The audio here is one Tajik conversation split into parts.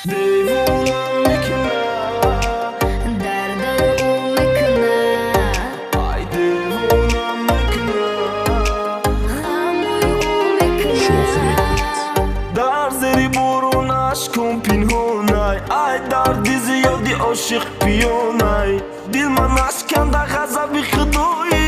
Девона мекуна, дардои ӯ мекуна, ай девона мекуна, ғамои ӯ мекуна. Шох Рекордс. Дар зери борон ашком пинҳонай, ай дарди зиёди ошиқ пиёнай. Дил ман ашканда ғазаби худоӣ,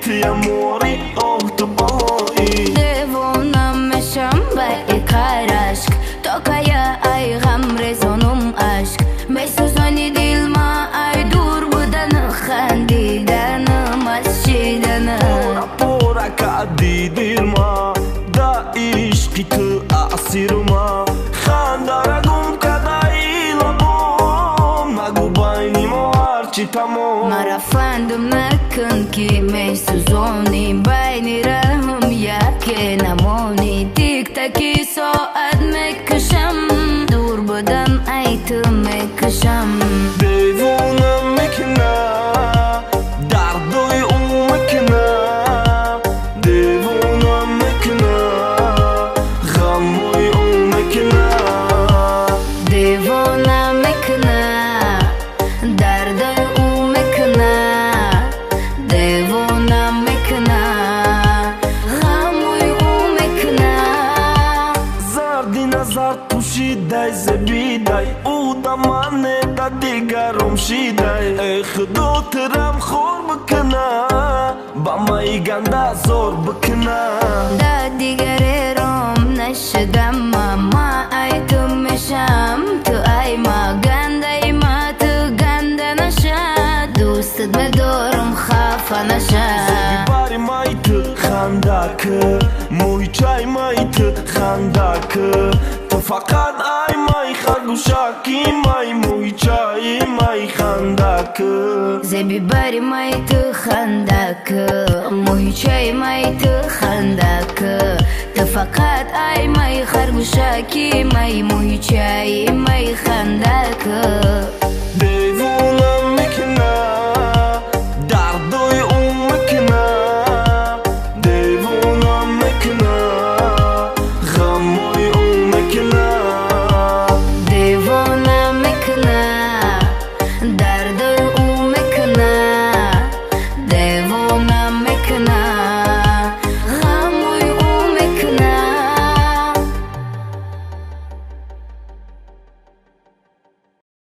тия мори оҳ ту балоӣ. Девона мешам ба иқар ашк, то кая ай ғам резонум ашк. Месӯзони дил ма ай дур будан, хандиданам аз шиданам. Пора пора кардӣ дилма, да ишқи ту асирма. Хандара гум кардаи лабом, нагӯ байни мо ҳарчи тамом. Мара фандум накун, ки месӯзонӣ, байни раҳм яке намонӣ. Тиктаки соат мекушам, дур будан ай ту мекушам. Девона мекуна, дардои ӯ мекуна, девона мекуна, ғамои ӯ мекуна. Девона мекуна, дардои ӯ мекуна, девона мекуна, ғамои ӯ мекуна. Зарди назар пӯшидай, зебидай, ӯ да мане, да дигаром шидай. Э худо, тирам хор бикуна, ба майи ганда зор бикуна. Да дигаре ром нашудам, ма ай ту мешам, ту ай ма. Гандаи ма ту ганда наша, дӯстат медорам, хафа наша. Зеби бари май ту хандак, мӯйчаи май ту хандак, ту фақат ай май харгӯшаки май, мӯйчаи май хандак. Зеби бари май ту хандак, мӯйчаи май ту хандак, ту фақат ай май харгӯшаки май, мӯйчаи май хандак. Девона мекуна.